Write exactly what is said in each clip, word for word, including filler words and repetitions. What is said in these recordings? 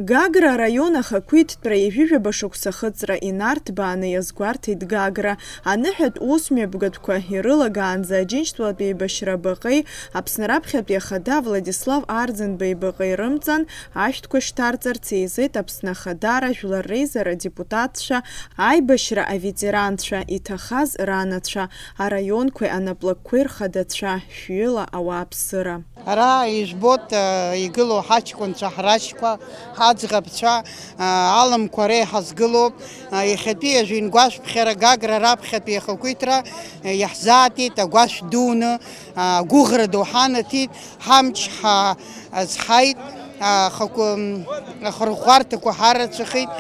Гагра араион ахақәиҭтәра ҩажәижәаба шықәса ахыҵра инарҭбааны иазгәарҭеит Гагра аныҳәатә усмҩаԥгатәқәа ирылагаанӡа Аџьынџьтәылатә еибашьра абаҟеи Аԥсны раԥхьатәи ахада Владислав Арӡынба ибаҟеи рымҵан ашәҭқәа шьҭарҵарц еизеит Аԥсны Ахадара Жәлар Реизара адепутатцәа, аибашьра аветеранцәа, иҭахаз ранацәа, араионқәеи анаплакқәеи рхадацәа, шәҩыла ауааԥсыра. Ара ижәбоит, э, игылоу ҳаҷкәынцәа, ҳрашьқәа, ҳаӡӷабцәа, э, алымқәа реиҳа згылоуп. Э, иахьатәи ажәеинқәа гәашәԥхьара Гагра раԥхьатәи ахақәиҭра, э, иаҳзааҭеит агәашә дуны, э, агәыӷра ду ҳанаҭеит, ҳамч ҳа-, азҳаит, э, ахақә-, м, ахырӷәӷәарҭақәа ҳарацәахеит.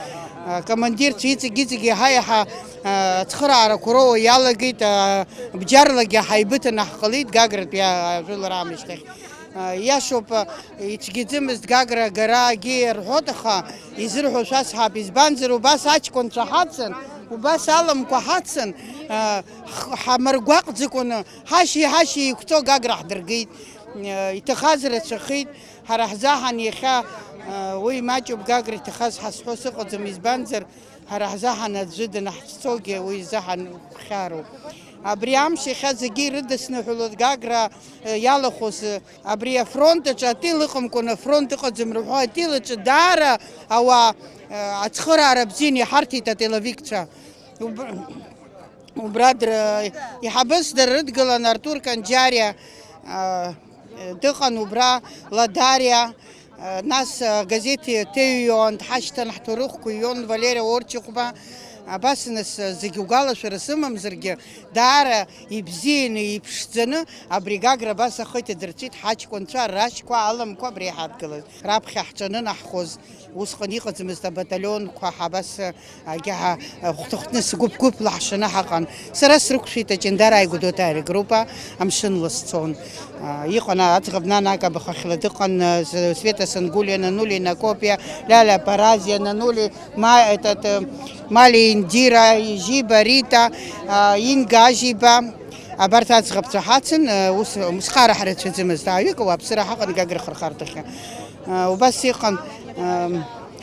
Э, командирцәа иҵегь-иҵегь иаҳа-иаҳа, э, ацхыраарақәа роуа иалагеит, э, бџьарлагьы ҳаибыҭаны ҳҟалеит Гагратәи ажәылара аамышьҭахь. Иашоуп, ицәгьаӡымызт Гагра агарагьы рҳәоит, аха изырҳәо шәасҳәап, избанзар убас аҷкәынцәа ҳацын, убас алымқәа ҳацын, ҳ-, ҳамыргәаҟӡакәаны, ҳашьи-ҳашьи еиқәҵо Гагра ҳдыргеит, иҭахаз рацәахеит, ҳара ҳзаҳан иахьа, уи маҷуп Гагра иҭахаз ҳазҳәо сыҟаӡам, избанзар, Ҳара ҳзаҳан аӡәы данаҳцәцогьы уи изаҳан гәхьаароуп. Абри амш иахьа зегьы ирыдысныҳәалоит Гагра, э, иалахәыз, э, абри афронт аҿы атил ыҟамкәан афронт ыҟаӡам рҳәо, атил аҿы даара ауаа, э, ацхыраара бзианы иҳарҭеит атиловикцәа. Уб-, убра др-, иҳабыс дыррыдгылан Артур Канџьариа, э, дыҟан убра, Ладариа, Нас агазеҭ ҭеҩ ион, дҳашьҭан, ҳҭоурыхқәа иҩон Валери Орчыхәба. Абас, нас, зегьы угәалашәара сымамзаргьы, даара ибзианы, иԥшӡаны абри Гагра абас ахы иҭадырҵәит ҳаҷкәынцәа, рашьқәа, алымқәа абри иҳадгылаз. Раԥхьа ҳҿанынаҳхоз, усҟан иҟаӡамызт абаталионқәа, ҳабас Агьаҳа, хәҭа-хәҭны сгәыԥ-гәыԥла ҳшаны ҳаҟан. Сара срықәшәеит Аҷандарааи Гәдоуҭааи ргруппа, амшынла сцон. Иҟан аӡӷаб Нана Акаба хахьла дыҟан, Света Сангулиа, Нанули Накопиа, Лиаля Паразиа, Нанули, Ма-, этот, э, Мали Индира, Ижиба Рита, Инга Ажиба. Абарҭ аӡӷабцәа ҳацын, ус, ус хара ҳрацәаӡамызт. Ааҩык ауааԥсыра ҳаҟан Гагра ахырхарҭахьы. Убас иҟан,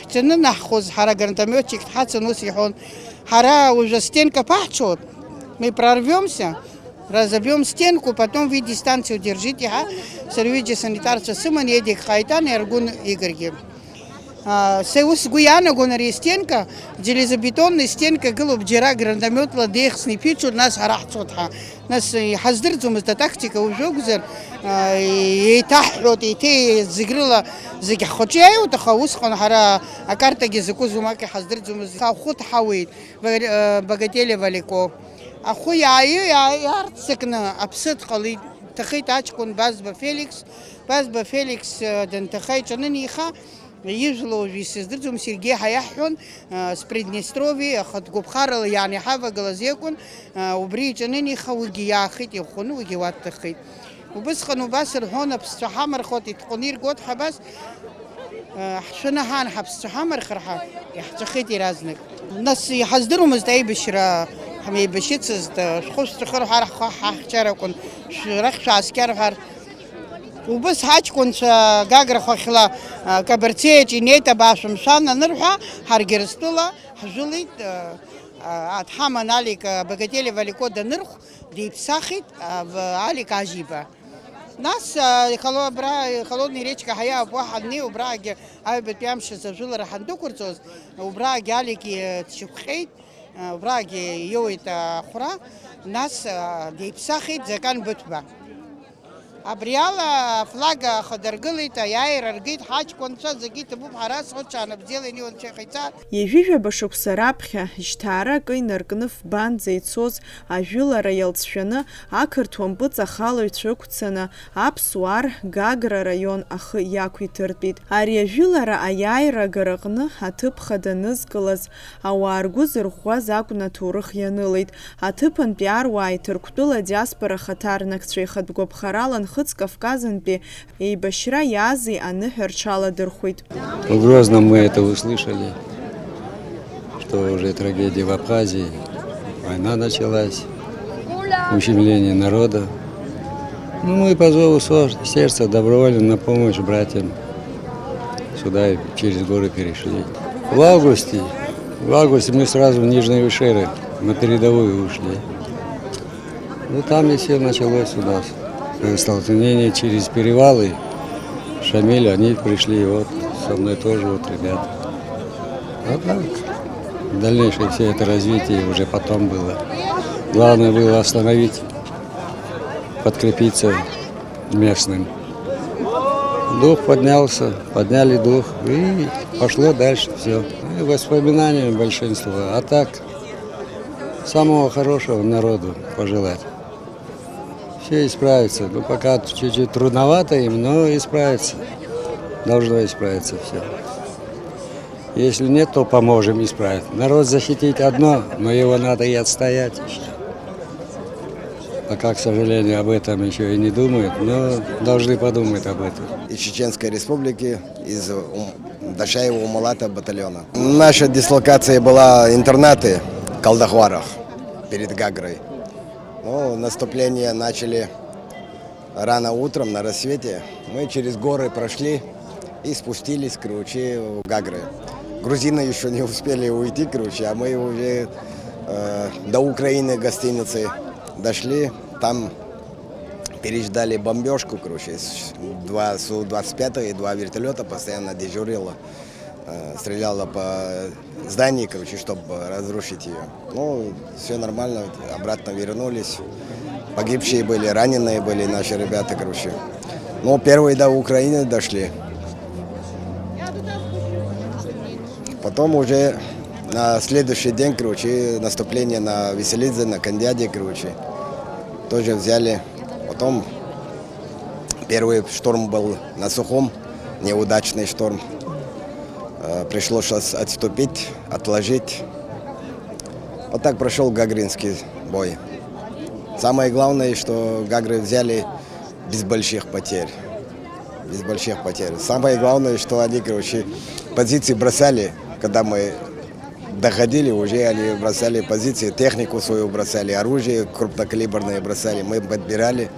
ҳҿанынаҳхоз, ҳара гранатометчик дҳацын, ус иҳәон, ҳара уажәы астенка ԥаҳҽуеит, мы прорвёмся, разобьём стенку, потом вы дистанцию держите, ҳа, сара ҩыџьа санитарцәа сыман, Едик Ҟаитан, Иаргәын Игорьгьы. Са ус сгәы иаанагон ари астенка, железобетонный стенка гылоуп, џьара гранатометла деихсны иԥиҽуеит, нас ҳара ҳцоит ҳа. Нас иҳаздырӡомызт атактика, уажәы акәзар, еиҭаҳҳәоит, еиҭа зегь рыла, зегь ҳхаҿы иааиуеит, аха усҟан ҳара акартагьы закәыз уамак иҳаздырӡомызт. Ахәы ҭҳауеит, Багателиа Валико. Ахәы иааи-, иаа-, иаарццакны аԥсы дҟалеит, дҭахеит аҷкәын Базба Феликс. Базба Феликс данҭаха иҿанынеиха, Ижәла уажәы исыздырӡом, Сергеи ҳәа иаҳҳәон, с Приднестровье, аха дгәаԥхарала иааны иҳавагылаз иакәын, убри иҿанынеиха, уигьы иаахеит, иӷәӷәаны уигьы уа дҭахеит. Убысҟан убас рҳәон, аԥсцәа ҳамырхот, итҟәаны иргот ҳәа абас, ҳшәаны ҳаан, ҳаԥсцәа ҳамырхыр ҳәа, иаҳҵәахит иаразнак. Нас иҳаздыруамызт аибашьра ҳамеибашьыцызт, шәхы шәҵәахыр ҳәа ҳхы ҳахьчар акәын, шәрахь шәааскьар ҳәа. Убыс ҳаҷкәынцәа Гагра хәахьла, а, Кабарцеиаҿ инеит, абаашәымшәан анырҳәа, ҳаргьы Рыстәыла ҳжәылеит, а, а, дҳаман Алик, а, Багателиа Валико данырхә, деиԥсахит, а, в-, Алик Ажьиба. Нас, а, ихало-, абра, Холодный речка ҳаиаап, уаҳа днеи, убраагьы аҩбатәи амш азы ажәылара ҳандәықәырҵоз, убраагьы Алик, э, дшьақәҟьеит, а, убраагьы иоуеит ахәра, нас, а, деиԥсахит Закан Быҭәба. Абри ала афлаг ахадыргылеит, аиааира ргеит ҳаҷкәынцәа, зегьы иҭабуп, ҳара схәыцаан, бзиала ианиуа Анцәа иҟаиҵа. Ҩажәижәаба шықәса раԥхьа, жьҭаара акы инаркны фбанӡа ицоз ажәылара иалҵшәаны, ақырҭуа мпыҵахалаҩцәа ықәцаны, аԥсуаа р Гагра араион ахы иақәиҭыртәит. Ари ажәылара аиааира агараҟны аҭыԥ хада анызкылаз, ауаа ргәы зырӷәӷәаз акәны аҭоурых ианылеит. Аҭыԥантәи аруааи Ҭырқәтәыла адиаспора ахаҭарнакцәеи хатә гәаԥхарала Нхыҵ Кавказынтәи еибашьра иаази аныҳәа рҽаладырхәит. В Грозном мы это услышали, что уже трагедия в Абхазии, война началась, ущемление народа. Ну, мы по зову со-, сердца добровольно на помощь братьям. Туда и через горы перешли. В августе, в августе мы сразу в Нижние Ушеры на передовую ушли. Ну, там и все началось у нас. Э, столкновение через перевалы. Шамиль, они пришли, вот, со мной тоже, вот, ребята. А так, дальнейшее все это развитие уже потом было. Главное было остановить, подкрепиться местным. Дух поднялся, подняли дух, и пошло дальше все. И воспоминания большинство. А так, самого хорошего народу пожелать. Все исправится. Ну, пока чуть-чуть трудновато им, но исправится. Должно исправиться все. Если нет, то поможем исправить. Народ защитить одно, но его надо и отстоять еще. Пока, к сожалению, об этом еще и не думают, но должны подумать об этом. Из Чеченской Республики, из Ум-, Дашаева Умалата батальона. Наша дислокация была интернаты в Калдахварах перед Гагрой. Ну, наступление начали рано утром, на рассвете. Мы через горы прошли и спустились, короче, в Гагры. Грузины еще не успели уйти, короче, а мы уже, э, до Украины гостиницы дошли. Там переждали бомбежку, короче, с-, два Су двадцать пять и два вертолета постоянно дежурило. Э, стреляла по зданию, короче, чтобы разрушить ее. Ну, все нормально, обратно вернулись. Погибшие были, раненые были наши ребята, короче. Ну, первые до Украины дошли. Потом уже на следующий день, короче, наступление на Веселидзе, на Кандиаде, короче, тоже взяли. Потом первый штурм был на Сухум, неудачный штурм. Э, пришлось ос-, отступить, отложить. Вот так прошел Гагринский бой. Самое главное, что Гагры взяли без больших потерь. Без больших потерь. Самое главное, что они, короче, позиции бросали, когда мы доходили, уже они бросали позиции, технику свою бросали, оружие крупнокалиберное бросали, мы подбирали.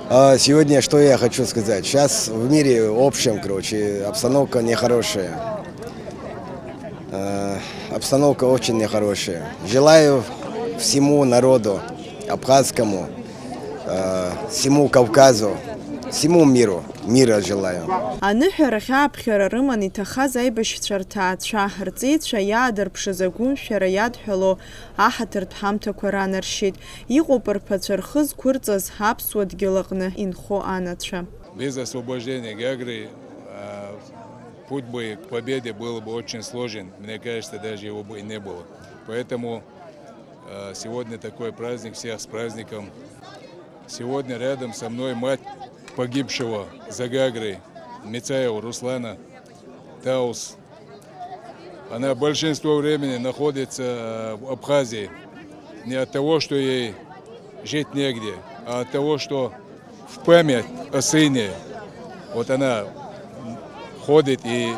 А сегодня что я хочу сказать? Сейчас в мире общем, короче, обстановка нехорошая. Э, обстановка очень нехорошая. Желаю всему народу абхазскому, э, всему Кавказу, всему миру мира желаю. Аныҳәарахь ааԥхьара рыман иҭахаз аибашьцәа рҭаацәа, рҵеицәа иаадырԥшыз агәымшәара иадҳәалоу аҳаҭыртә ҳамҭақәа ранаршьеит. Иҟоуп рԥацәа рхы зқәырҵаз аԥсуа дгьыл аҟны инхо анацәа. Без освобождения Гагры, а, путь бы к победе был бы очень сложен. Мне кажется, даже его бы и не было. Поэтому, а, сегодня такой праздник, всех с праздником. Сегодня рядом со мной мать погибшего за Гагрой Мицаева Руслана Таус. Она большинство времени находится, э, в Абхазии не от того, что ей жить негде, а от того, что в память о сыне вот она ходит и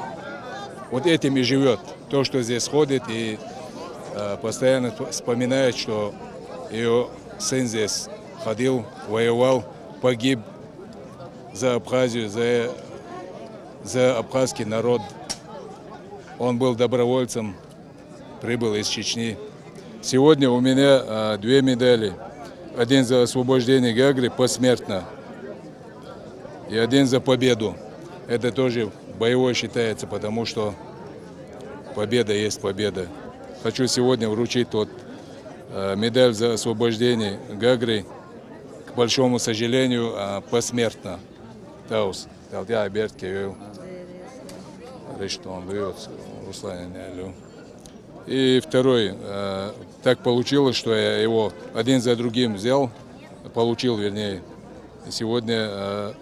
вот этим и живёт. То, что здесь ходит и, э, постоянно вспоминает, что её сын здесь ходил, воевал, погиб за Абхазию, за, за абхазский народ. Он был добровольцем, прибыл из Чечни. Сегодня у меня, а, две медали. Один за освобождение Гагры посмертно и один за победу. Это тоже боевой считается, потому что победа есть победа. Хочу сегодня вручить вот, а, медаль за освобождение Гагры. К большому сожалению, а, посмертно. Таус, талдя Альберт Кевел. Рештон Виоц, Руслан Нялю. И второй, э, так получилось, что я его один за другим взял, получил, вернее. И сегодня, э,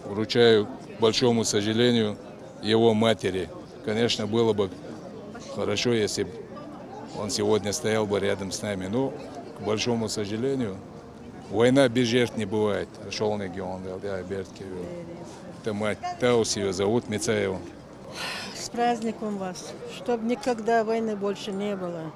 вручаю, к большому сожалению, его матери. Конечно, было бы хорошо, если бы он сегодня стоял бы рядом с нами. Но, к большому сожалению, война без жертв не бывает. Шёл регион, да, Альберт Кевел. Это мать Таус, её зовут, Мицаева. С праздником вас! Чтоб никогда войны больше не было.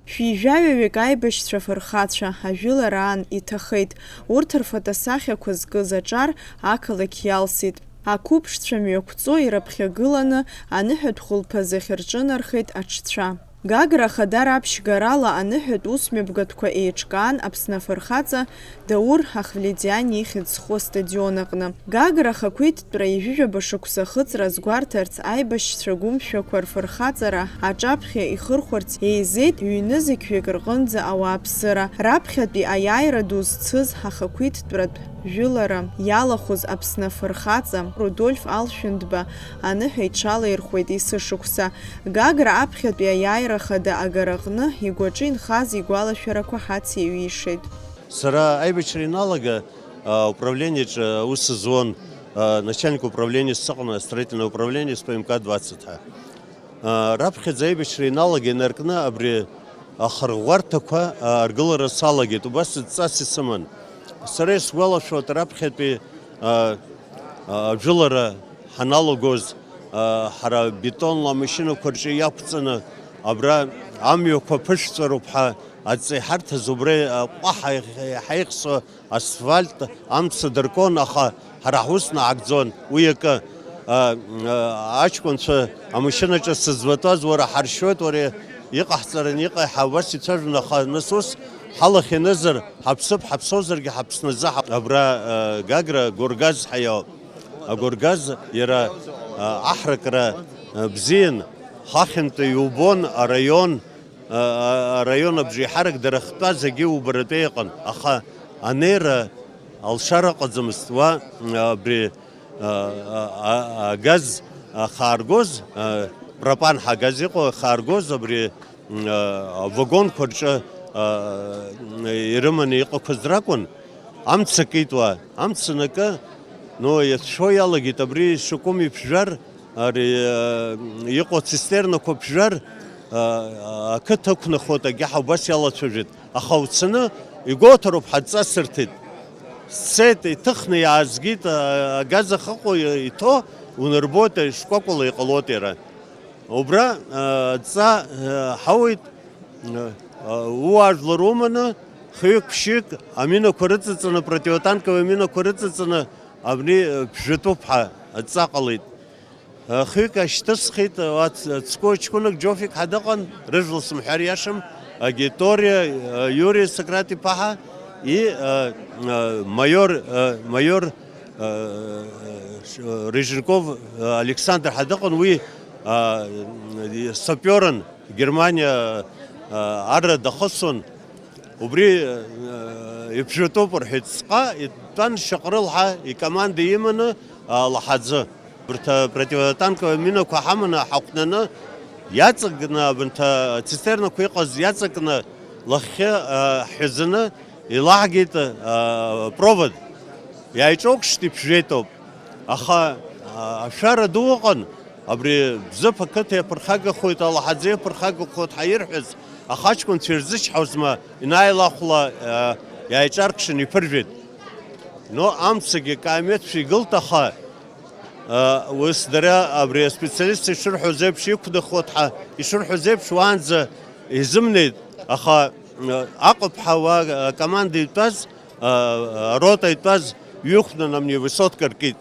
Шәи жәаҩаҩык аибашьцәа фырхацәа ажәылараан иҭахеит. Урҭ рфотосахьақәа зкыз аҿар ақалақь иалсит. Ақәыԥшцәа мҩақәҵо ирыԥхьагыланы аныҳәатә хәылԥазахь рҿынархеит аҽцәа. Гагра ахада раԥшьгарала аныҳәатә усмҩаԥгатәқәа еиҿкаан Аԥсны афырхаҵа Даур Ахвледиани ихьӡ зху астадион аҟны. Гагра ахақәиҭтәра ҩажәижәаба шықәса ахыҵра азгәарҭарц аибашьцәа гәымшәақәа рфырхаҵара аҿаԥхьа ихырхәарц еизеит ҩ-нызқьҩык рҟынӡа ауааԥсыра. Раԥхьатәи аиааира ду зцыз ахақәиҭтәратә жәылара иалахәыз Аԥсны афырхаҵа Рудольф Алшәындба аныҳәа иҽалаирхәеит есышықәса. Гагра аԥхьатәи аиааира хада агараҟны игәаҿы инхаз игәалашәарақәа ҳациҩишеит. Сара аибашьра иналага, а, управлениаҿы аус зуан, а, начальник управления сыҟан, строительное управление с П М К двадцать ҳәа. А, раԥхьаӡа аибашьра иналага инаркны абри ахырӷәӷәарҭақәа, а, аргылара салагеит. Убас ҵас исыман. Сара исгәалашәоит раԥхьатәи, а, а, ажәылара ҳаналагоз, а, ҳара бетонла амашьынақәа рҿы иақәҵаны абра амҩақәа ԥышәҵәароуп ҳәа адҵа иҳарҭаз, убра, а, ҟәаҳа иаҳ-, иаҳаихсуа асфальт амца дыркуан, аха ҳара ҳус наҳагӡон уи акы. А, а, аҷкәынцәа амашьынаҿы сыӡбатәаз, уара ҳаршьуеит, уара иҟаҳҵаран, иҟаҳ-, ҳа убас ицәажәон, аха нас ус ҳалахь ианызар, ҳаԥсып, ҳаԥсозаргьы ҳаԥснаӡа ҳа-, абра, а, Гагра Горгаз ҳаиоуп. Агоргаз иара, а, аҳракра, а, бзиан, ҳахьынтәи иубон, араион, а, а, араион абжеиҳарак дара хтәа зегьы убаратәы иҟан, аха анеира алшара ыҟаӡамызт, уа, а, абри, а, а, а, агаз ахааргоз, а, пропан ҳагаз иҟоу ахааргоз, абри, а, авагонқәа рҿы, а, ирыманы иҟақәаз ракәын, амца кит уа, амца накы, ну, иацәшәо иалагеит, абри шакәым иԥжәар, ари, а, иҟоу ацистернақәа ԥжәар, а, ақыҭа ықәнахуеит, агьаҳ убас иалацәажәеит. Аха уцаны игәоуҭароуп, ҳадҵа сырҭеит. Сцеит, иҭыхны иаазгеит, а, агаз ахаҟәа иҭоу унарбоит, шкәакәала иҟалоит иара. Убра, а, адҵа, а, ҳауеит, а, а, ууаажәлар уманы, хҩык-ԥшьҩык аминақәа рыҵыҵаны, противотанковые аминақәа рыҵыҵаны, абни, а, ԥжәатәуп ҳәа адҵа ҟалеит. А, хҩык ашьҭысхит, а, ацгәы ҷкәынак Џьофик ҳәа дыҟан, рыжәла сымҳәар иашам, Агиториа, а, Иури Сократ иԥа ҳәа, и, а, а, майор, а, майор, а, Рыженков, а, Александр ҳәа дыҟан, уи, а, саперын Германиа, а, арра дахысуан. Убри, э, иԥжәатәуп рҳәеит. Сҟа итәан Шьаҟрыл ҳәа икоманда иманы, а, лаҳаӡы. Абарҭ, а, противотанковые минақәа ҳаманы ҳахәнаны, иаҵакны, абарҭ, а, цистернақәа иҟаз иаҵакны, лахьхьы, а, ҳҳәазаны илаҳгеит, а, провод. Иааиҿокшт, иԥжәеитоуп. Аха, а, ашәара ду ыҟан, абри Бзыԥ ақыҭа иаԥырхагахоит, Алаҳаӡы иаԥырхагахоит ҳәа ирҳәаз, аха аҷкәынцәа ирзычҳауазма, инааилахәла, а, иааиҿаркшан иԥыржәеит. Но амцагьы каамеҭшәа игылт, аха, а, ус дара абри аспециалистцәа ишырҳәоз еиԥш иқәнахуеит ҳәа ишырҳәоз еиԥш уаанӡа изымнеит, аха, а, Аҟыԥҳа уа, а, акоманда итәаз, а, арота итәаз ҩыхәнан амни высотка ркит.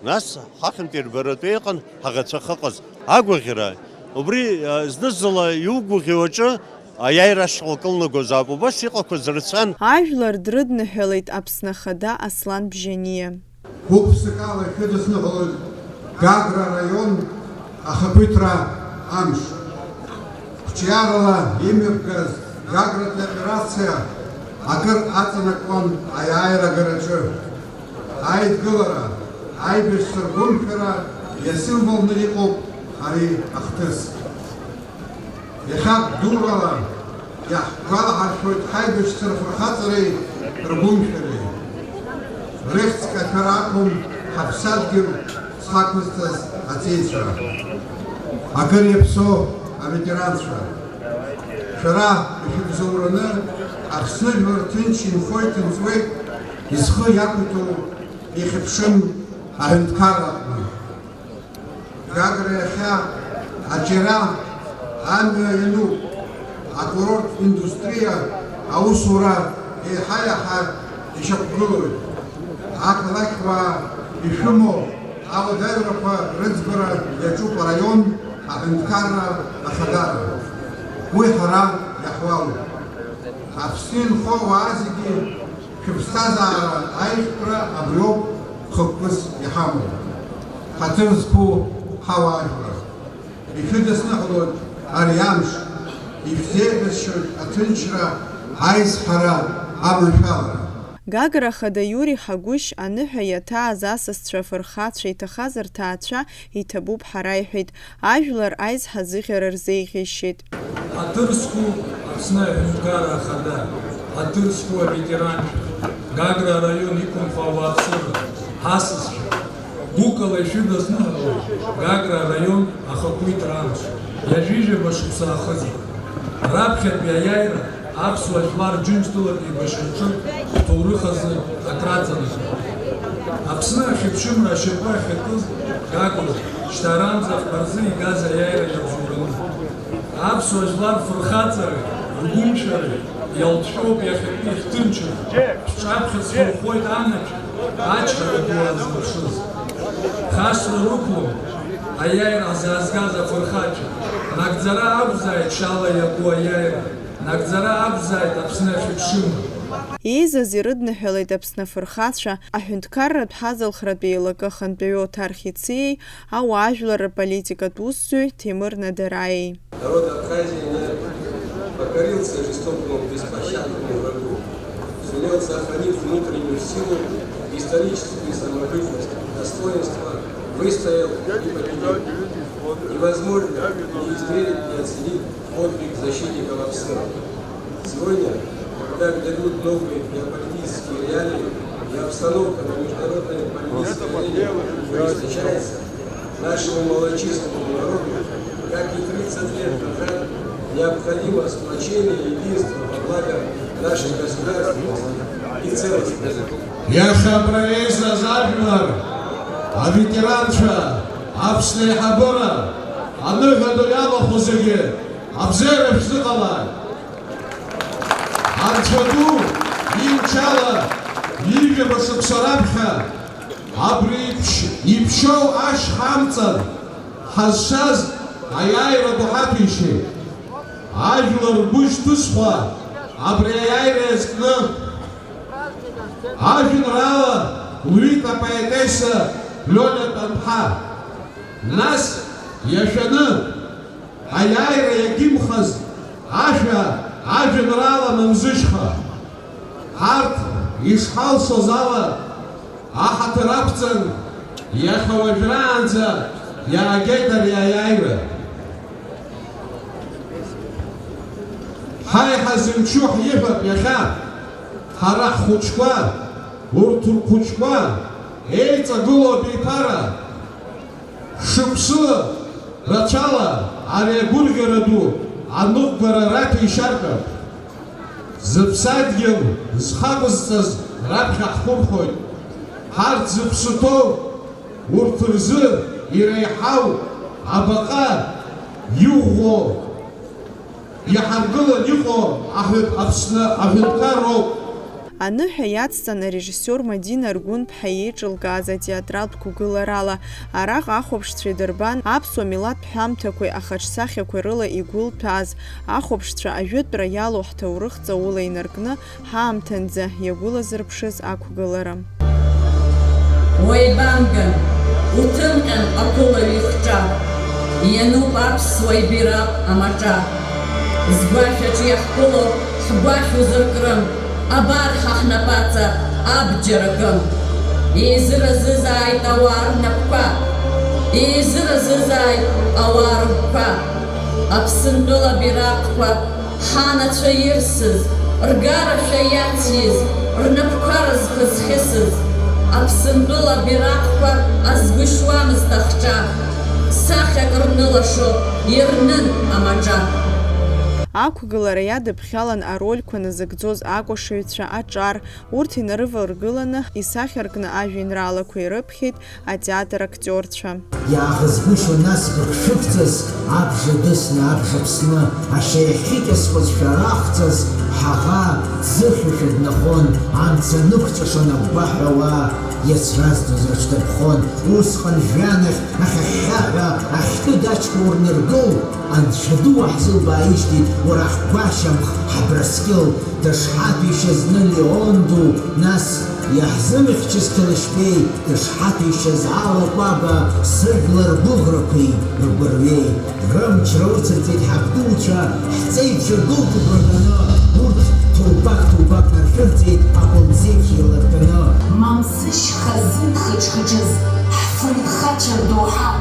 Нас ҳахьынтә ирбаратәы иҟан ҳаӷацәа ахьыҟаз. Агәаӷьра, убри, а, зны-зынла иугәаӷьуа аҿы аиааира ашҟа укылнагозаап, убас иҟақәаз рацәан. Ажәлар дрыдныҳәалеит Аԥсны Ахада Аслан Бжьаниа. Гәык-ԥсыкала шәыдысныҳәалоит Гагра араион ахақәиҭра амш. Қәҿиарала имҩаԥгаз Гагратәи аоперациа акыр аҵанакуан аиааира агараҿы. Аидгылара, аибашьцәа ргәымшәара иасимволны иҟоуп ари ахҭыс. Иахьа дурала иаҳгәалаҳаршәоит ҳаибашьцәа рфырхаҵареи ргәымшәареи. Рыхьӡ кашәара акәым ҳаԥсадгьыл зхақәызҵаз аҵеицәа, акыр иаԥсоу аветеранцәа. Шәара ишәыбзоураны Аԥсны жәлар ҭынч инхоит, инҵуеит, изхы иақәиҭу ихьыԥшым аҳәынҭқарра аҟны. Гагра иахьа аџьара амҩа иануп, акурорттә индустриа аусура еиҳа-еиҳа ишьақәгылоит. Ақалақьуаа ишәымоу Ауадаҩрақәа рыӡбара иаҿуп араион аҳәынҭқарра ахадара. Уи ҳара иаҳуалуп. Аԥсны инхо ауаа зегьы шәыԥсҭазаара аиӷьтәра абриоуп хықәкыс иҳамоу. Ҳаҭыр зқәу ҳауаажәлар, ишәыдысныҳәалоит ари амш, ишәзеиӷьасшьоит аҭынчра, аизҳара, аманшәалара. Гагра ахада Иури Ҳагәышь аныҳәа иаҭааз асасцәа афырхацәа, иҭахаз рҭаацәа иҭабуп ҳара, иҳәеит, ажәлар аизҳа зыӷьара рзеиӷьеишьеит. Ҳаҭыр зқәу Аԥсны Аҳәынҭқарра Ахада, ҳаҭыр зқәу аветеранцәа, Гагра араион иқәынхо ауааԥсыра, ҳасасцәа, гәыкала ишәыдысныҳәалоит Гагра араион ахақәиҭра амш, ҩажәижәаба шықәса ахыҵра. Раԥхьатәи аиааира аԥсуа жәлар Џьынџьтәылатә еибашьраҿы ҳҭоурых азы акраҵанакуеит. Аԥсны ахьыԥшымра ашьапы ахьакыз Гагроуп, шьҭа аранӡа ахԥа рзы игаз аиааира иабзоураны. Аԥсуа жәлар фырхаҵареи ргәымшәареи иалҵшәоуп иахьатәи ҳҭынчра. Шәҿаԥхьа сшәырхоит анаџь, ачҳара ду аазырԥшыз. Хашҭра рықәлом аиааира ҳзаазгаз афырхацәа. Нагӡара акәзааит шьала иаку аиааира, нагӡара акәзааит Аԥсны ахьыԥшымра. Еизаз ирыдныҳәалеит Аԥсны афырхацәа, аҳәынҭқарратә ҳазалхратә еилакы ахантәаҩы Оҭар Хициеи ауаажәларра политикатә усзуҩ Ҭемыр Надараиеи. Народ Абхазии не покорился жестокому, беспощадному врагу, сумел сохранить внутреннюю силу, историческую самобытность, достоинство, выстоял и победил. Невозможно не измерить, не оценить подвиг защитников Аԥсны. Сегодня, когда грядут новые геополитические реалии и обстановка на международной политической арене ужесточается, нашему малочисленному народу, как и тридцать лет назад, необходимо сплочение и единство во благо нашей государственности и целостности. Иахьа абра еизаз ажәлар, аветеранцәа, Аԥсны аиҳабыра, аныҳәа ду иалахәу зегьы, абзиара шәзыҟалааит! Анцәа ду имчала ҩажәижәаба шықәса раԥхьа абри иԥш-, иԥшьоу ашьха амҵан ҳазшаз аиааира ду ҳаҭәеишьеит. Ажәлар ргәы шьҭызхуа абри аиааира иазкны ажәеинраала лҩит апоетесса Лиолиа Тәанԥҳа. Нас иашәаны аиааира иагимхаз ашәа ажәеинраала Мамзышьха. Ҳарҭ ишҳалшоз ала, аҳаҭыр ақәҵан, иахьа уажәраанӡа иаагеит ари аиааира. Ҳаиҳа зымчу ҳиҳәап иахьа, ҳара ҳхәыҷқәа, урҭ рхәыҷқәа еиҵагылоу абиԥара. Шықәсыла рацәала ари агәырӷьара ду аныҟәгара раҭәеишьартә, зыԥсадгьыл зхы ақәызҵаз раԥхьа ҳхәырхоит. Ҳарҭ зыԥсы ҭоу урҭ рзы иреиҳау абаҟа иӷәӷәоу, иҳаргылан иҟоу аҳәынҭ-, Аԥсны аҳәынҭқар роуп. Аныҳәа иацҵан арежиссиор Мадина Аргәынԥҳа иеиҿылкааз атеатралтә қәгыларала, араҟа ахәаԥшцәа идырбан аԥсуа милаҭтә ҳәамҭақәеи ахаҿсахьақәеи рыла игәылҭәааз ахәаԥшцәа ажәытәра иалоу ҳҭоурых ҵаула инаркны, ҳаамҭанӡа иагәылазырԥшыз ақәгылара. Уеибамган, уҭымҟьан ақәылаҩ ихҿа, иануп аԥсуа ибираҟ амаҿа. Згәашә аҿы иаҳԥыло ҳгәашә узыркрым, абар ҳа ҳнапаҵа абџьар акым. Еизыразызааит ауаа рнапқәа, еизыразызааит ауаа рыгәқәа. Аԥсынтәыла бираҟқәа ҳанацәа ирсыз, ргарашәа иациз, рнапқәа рызкызхьысыз, Аԥсынтәыла бираҟқәа азгәышьуамызт ахҿа, сахьак рнылашо ирнын амаҿа. Ақәгылара иадыԥхьалан арольқәа назыгӡоз акәашаҩцәа, аҿар, урҭ инарываргыланы исахьаркны ажәеинраалақәа ирыԥхьеит, атеатр актиорцәа. Иааӷызгәышьо нас быхшыԥҵас абжа дысны, абжа ԥсны, ашьа иахьыкьасуаз шәарахҵас, Ҳаӷа ӡыхьшәашәа днахон, амца нықәҵәашон агәгәаҳәа ауаа, иацразҵоз рыҽдырԥхон. Усҟан жәҩанахь ахьахьхьаҳәа ахьтәы даҷкәын урныргыл, Анцәа ду уаҳзылбааижьҭеи, уара ҳгәашьамх, ҳабраскьыл, дышҳаҭәеишьаз зны Леон ду, нас иаҳзымхьчыз Ҭалышьбеи, дышҳаҭәеишьаз Алакәаба, сыжәлар гәыӷрақәеи ргәырҩеи. Рымчра уцырҵеит ҳабдуцәа, ҳҵеицәа гәылқәак рҳәаны, урҭ ҭоубақ-ҭоубақ наршәырҵеит акәалӡеиԥш еилырганы. Мамзышь хазы дхыџхыџыз ҳфырхацәа рдоуҳа.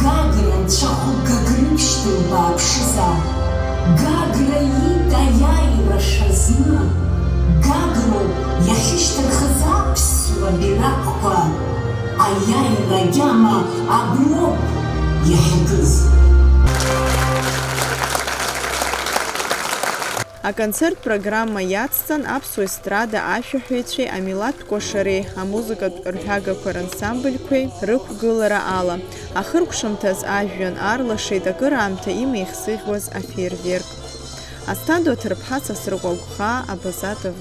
Гагра анцәахәы Гагрыԥшь дылбааԥшызаап. Гагра иит аиааира шәазны. Гагроуп иахьышьҭырхыз аԥсуа бинақәқәа. Аиааира агьама аброуп иахьакыз. Аконцерттә программа иацҵан аԥсуа естрада ашәаҳәаҩцәеи амилаҭтә кәашареи амузыкатә рҳәагақәа рансамбльқәеи рықәгылара ала, ахыркәшамҭаз ажәҩан аарлашеит акыраамҭа имеихсыӷьуаз афеерверк. Асҭанда Ҭырԥҳа, Сасрыҟәа Гәхаа, Абаза Т В.